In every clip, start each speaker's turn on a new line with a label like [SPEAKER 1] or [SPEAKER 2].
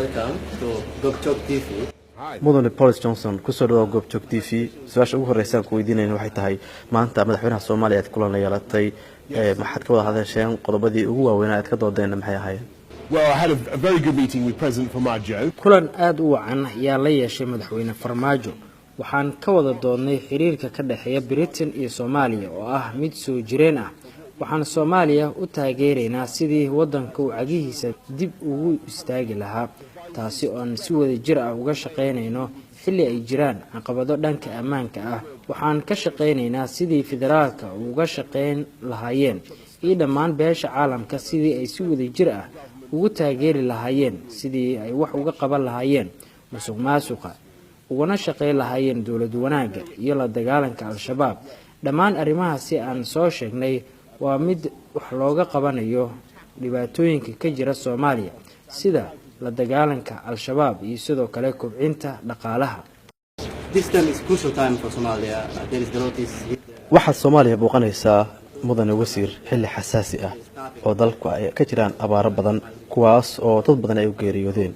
[SPEAKER 1] Welcome to Goobjoog TV.
[SPEAKER 2] Mudane Boris Johnson, kusoo dhawaad Goobjoog TV. Su-aasha ugu horreysaan ku weydiinayna waxay tahay, maanta madaxweynaha Soomaaliya aad kulan la yeelatay, maxaad ka wada hadasheen? Qodobadii ugu waaweynaa aad ka doodeenna maxay ahaayeen?
[SPEAKER 3] Well, I had a very good meeting with President Farmajo.
[SPEAKER 4] Kulan aada u wacan ayaa la yeeshay Madaxweyne Farmaajo. Waxaan ka wada doodnay xiriirka ka dhexeeya Britain iyo Soomaaliya oo ah mid soo jireen ah. Waxaan Soomaaliya u taageeraynaa sidii waddanka uu cagihiisa dib ugu istaagi lahaa, taasi oo aan si wada jir ah uga shaqaynayno xilli ay jiraan caqabado dhanka ammaanka ah. Waxaan ka shaqaynaynaa sidii federaalka uga shaqayn lahaayeen iyo dhammaan beesha caalamka sidii ay si wada jir ah ugu taageeri lahaayeen, sidii ay wax uga qaban lahaayeen musuq maasuqa, ugana shaqayn lahaayeen dowlad wanaagga iyo la dagaalanka Al-Shabaab. Dhammaan arrimahaasi aan soo sheegnay waa mid wax looga qabanayo dhibaatooyinka ka jira Soomaaliya, sida la dagaalanka Al-Shabaab iyo sidoo kale kobcinta dhaqaalaha.
[SPEAKER 1] This time is crucial time for Somalia. There is the notice.
[SPEAKER 2] Waxaad Soomaaliya booqanaysaa, mudane wasiir, xilli xasaasi ah oo dalku ay ka jiraan abaaro badan, kuwaas oo dad badan ay u geeriyoodeen.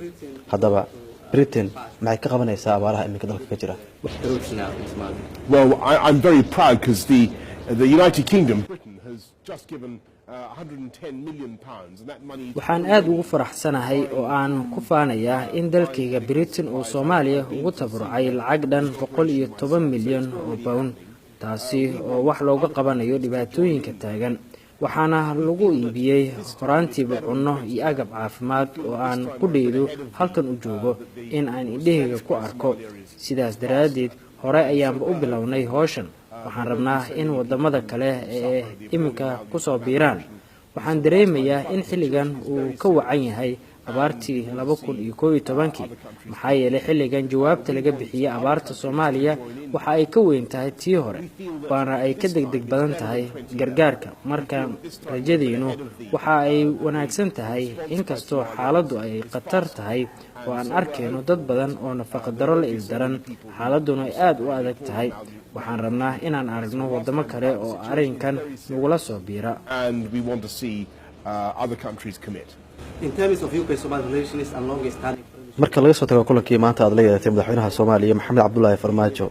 [SPEAKER 2] Haddaba Britain maxay ka qabanaysaa abaaraha iminka dalka ka jira?
[SPEAKER 1] Roots now in Somalia.
[SPEAKER 3] Well, I'm very proud because the United Kingdom, Britain, has just given £110 million, and that money.
[SPEAKER 4] Waxaan aada ugu faraxsanahay oo aan ku faanayaa in dalkayga Britain uu Soomaaliya ugu tabarucay lacag dhan 110 milyan oo pound, taasi oo wax looga qabanayo dhibaatooyinka taagan. Waxaana lagu iibiyey horaantiiba cunno iyo agab caafimaad oo aan qudhaydu halkan u joogo in aan indhahayga ku arko. Sidaas daraaddeed hore ayaanba u bilownay howshan. Waxaan rabnaa in wadamada kale ee iminka kusoo biiraan. Waxaan dareemayaa in xilligan uu ka wacan yahay abaartii 2011-kii, maxaa yeelay xilligan jawaabta laga bixiyey abaarta Soomaaliya waxa ay ka weyn tahay tii hore, waana ay ka degdeg badan tahay gargaarka. Marka rajadiinu waxa ay wanaagsan tahay, inkastoo xaaladdu ay khatar tahay oo aan arkayno dad badan oo nafaqadaro la ildaran, xaaladduna ay aada u adag tahay. Waxaan rabnaa inaan aragno waddamo kale oo arrinkan nagula soo biira.
[SPEAKER 3] And we want to see other countries commit.
[SPEAKER 1] In terms of UK-Somali relations and long-standing
[SPEAKER 2] Marka laga soo tago kulankii maanta aad la yeelatay madaxweynaha Soomaaliya, Maxamed Cabdulaahi Farmaajo,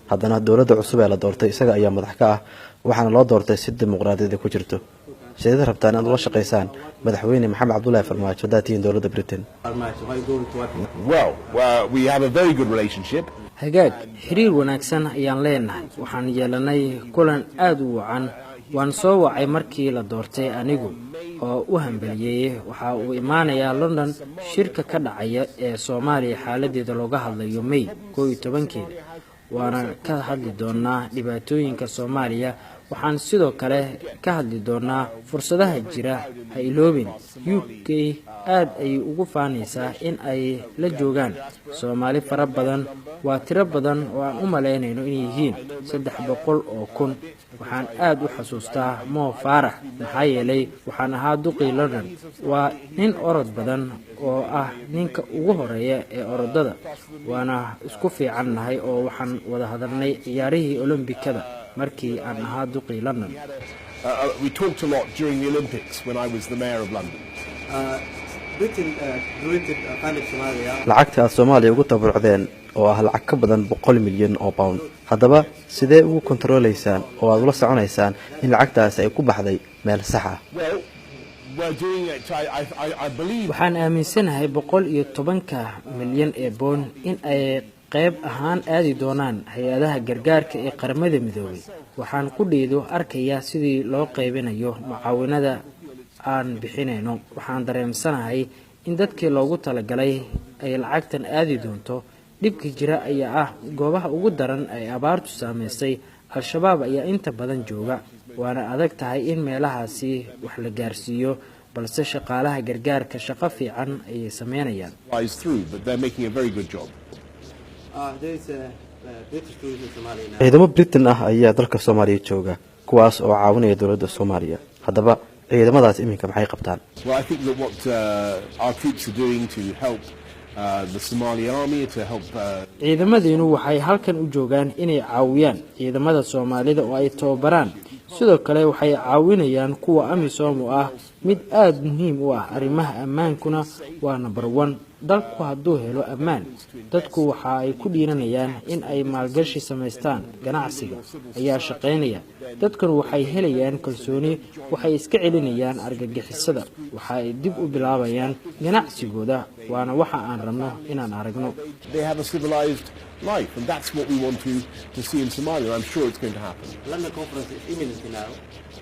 [SPEAKER 2] haddana dowladda cusub ee la doortay isaga ayaa madax ka ah, waxaana loo doortay si dimuqraadiyada ku jirto. Sideed rabtaan inaad ula shaqaysaan Madaxweyne Maxamed Cabdulaahi Farmaajo haddaad tihiin dowladda Britain?
[SPEAKER 1] Farmaajo, how are you going to work?
[SPEAKER 3] Well, we have a very good relationship.
[SPEAKER 4] Hagaag, xiriir wanaagsan ayaan leenahay. Waxaan yeelanay kulan aada u wacan. Waan soo wacay markii la doortay anigu oo u hambaliyeeyey. Waxa uu imaanayaa London shirka ka dhacaya ee Soomaaliya xaaladeeda looga hadlayo May 11-keeda, waana ka hadli doonaa dhibaatooyinka Soomaaliya. Waxaan sidoo kale ka hadli doonaa fursadaha jira. Ha iloobin, UK aad ayay ugu faanaysaa in ay la joogaan Soomaali fara badan. Waa tiro badan oo aan u malaynayno inay yihiin 300,000. Waxaan aada u xasuustaa Mo Faarax, maxaa yeelay waxaan ahaa duqii London. Waa nin orod badan oo ah ninka ugu horeeya ee orodada, waana isku fiican nahay oo waxaan wada hadalnay ciyaarihii Olombikada markii aan ahaa duqii London.
[SPEAKER 3] We talked a lot during the Olympics when I was the mayor of London.
[SPEAKER 1] Britain donated funded Somalia.
[SPEAKER 2] Lacagta aad Soomaaliya ugu tabarucdeen oo ah lacag ka badan 100 milyan oo pound, haddaba sidee ugu kontaroolaysaan oo aad ula soconaysaan in lacagtaasi ay ku baxday meel sax ah?
[SPEAKER 3] Well, we're doing it. I believe.
[SPEAKER 4] Waxaan aaminsanahay 110-ka milyan ee pound in ay qayb ahaan aadi doonaan hay-adaha gargaarka ee Qaramada Midoobay. Waxaan qudheydu arkayaa sidii loo qaybinayo mucaawinada aan bixinayno. Waxaan dareemsanahay in dadkii loogu talagalay ay lacagtan aadi doonto. Dhibka jira ayaa ah goobaha ugu daran ay abaartu saameysay Al-Shabaab ayaa inta badan jooga, waana adag tahay in meelahaasi wax la gaarsiiyo, balse shaqaalaha gargaarka shaqo fiican ayay sameynayaan.
[SPEAKER 3] Flies through, but they're making a very good job.
[SPEAKER 1] There is a British troops in Somalia now.
[SPEAKER 2] Ciidamo Britain ah ayaa dalka Soomaaliya jooga, kuwaas oo caawinaya dowladda Soomaaliya. Haddaba ciidamadaas iminka maxay qabtaan?
[SPEAKER 3] Well, I think that what our troops are doing to help the Somali army, to help
[SPEAKER 4] Ciidamadiinu waxay halkan u joogaan inay caawiyaan ciidamada Soomaalida oo ay tababaraan. Sidoo kale waxay caawinayaan kuwa AMISOM oo ah mid aada muhiim u ah. Arrimaha ammaankuna waa number one. Dalku hadduu helo ammaan, dadku waxa ay ku dhiiranayaan in ay maalgashi samaystaan, ganacsiga ayaa shaqaynaya, dadkuna waxay helayaan kalsooni, waxay iska celinayaan argagixisada, waxa ay dib u bilaabayaan ganacsigooda, waana waxa aan rabno inaan aragno.
[SPEAKER 3] They have a civilized life, and that's what we want to see in Somalia. I'm sure it's going to happen.
[SPEAKER 1] London conference is imminent now.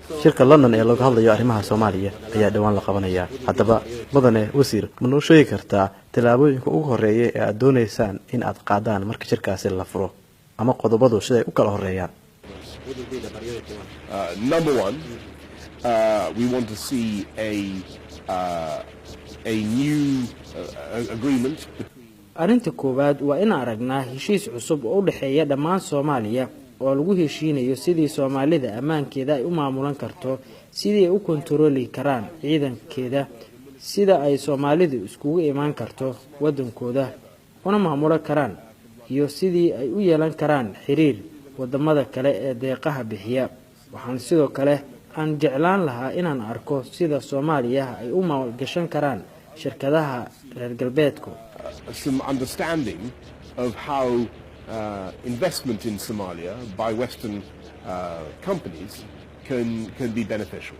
[SPEAKER 1] So
[SPEAKER 2] Shirka London ee looga hadlayo arrimaha Soomaaliya ayaa dhowaan la qabanayaa. Haddaba, mudane wasiir, ma noo sheegi kartaa tallaabooyinka ugu horreeya ee aad doonaysaan in aad qaadaan marka shirkaasi la furo, ama qodobadu siday u kala horeeyaan?
[SPEAKER 1] What will be the priority one?
[SPEAKER 3] Number one, we want to see a new agreement
[SPEAKER 4] Arrinta koowaad waa in aragnaa heshiis cusub oo u dhexeeya dhammaan Soomaaliya, oo lagu heshiinayo sidii Soomaalida ammaankeeda ay u maamulan karto, sidii ay u kontarooli karaan ciidankeeda, sida ay Soomaalidu iskugu imaan karto waddankooda una maamulan karaan, iyo sidii ay u yeelan karaan xiriir wadamada kale ee deeqaha bixiya. Waxaan sidoo kale aan jeclaan lahaa inaan arko sida Soomaaliya ay u maalgashan karaan shirkadaha reer galbeedku.
[SPEAKER 3] Some understanding of how investment in Somalia by Western companies can be beneficial.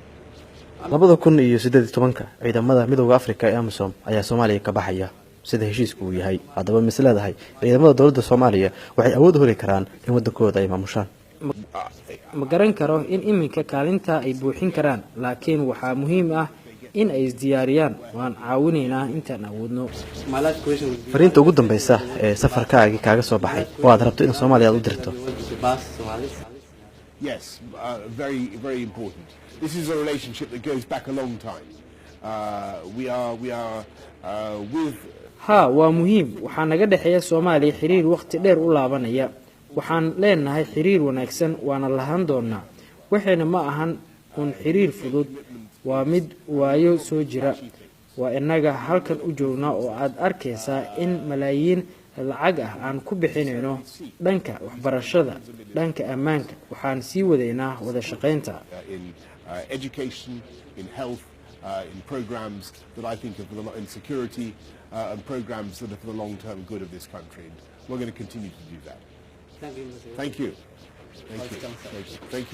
[SPEAKER 2] 2018-ka ciidamada Midowda Afrika ee AMISOM ayaa Soomaaliya ka baxaya, sida heshiisku uu yahay. Haddaba, mis leedahay ciidamada dowladda Soomaaliya waxay awood u heli karaan in waddankooda ay maamushaan?
[SPEAKER 4] Ma garan karo in iminka kaalinta ay buuxin karaan, laakiin waxaa muhiim ah in ay isdiyaariyaan. Waan caawinaynaa intaan awoodno.
[SPEAKER 1] My last question would be
[SPEAKER 2] Fariinta ugu dambeysa ee safarkaagii kaaga soo baxay oo aad rabto in Soomaaliya aad u dirto?
[SPEAKER 1] You want to pass Somalis?
[SPEAKER 3] Yes, very, very important. This is a relationship that goes back a long time. We are with
[SPEAKER 4] Haa, waa muhiim. Waxaa naga dhexeeya Soomaaliya xiriir wakhti dheer u laabanaya. Waxaan leenahay xiriir wanaagsan, waana lahaan doonaa. Waxayna ma ahan un xiriir fudud, waa mid waayo soo jira. Waa innaga halkan u joognaa oo aad arkaysaa in malaayiin lacag ah aan ku bixinayno dhanka waxbarashada, dhanka ammaanka. Waxaan sii wadaynaa wada shaqaynta.
[SPEAKER 3] In education, in health, in programs that I think are for the, in security, and programs that are for the long-term good of this country. And we're going to continue to do that.
[SPEAKER 1] Thank you, Mr.
[SPEAKER 3] Thank you. Thank you. Thank you. Thank you.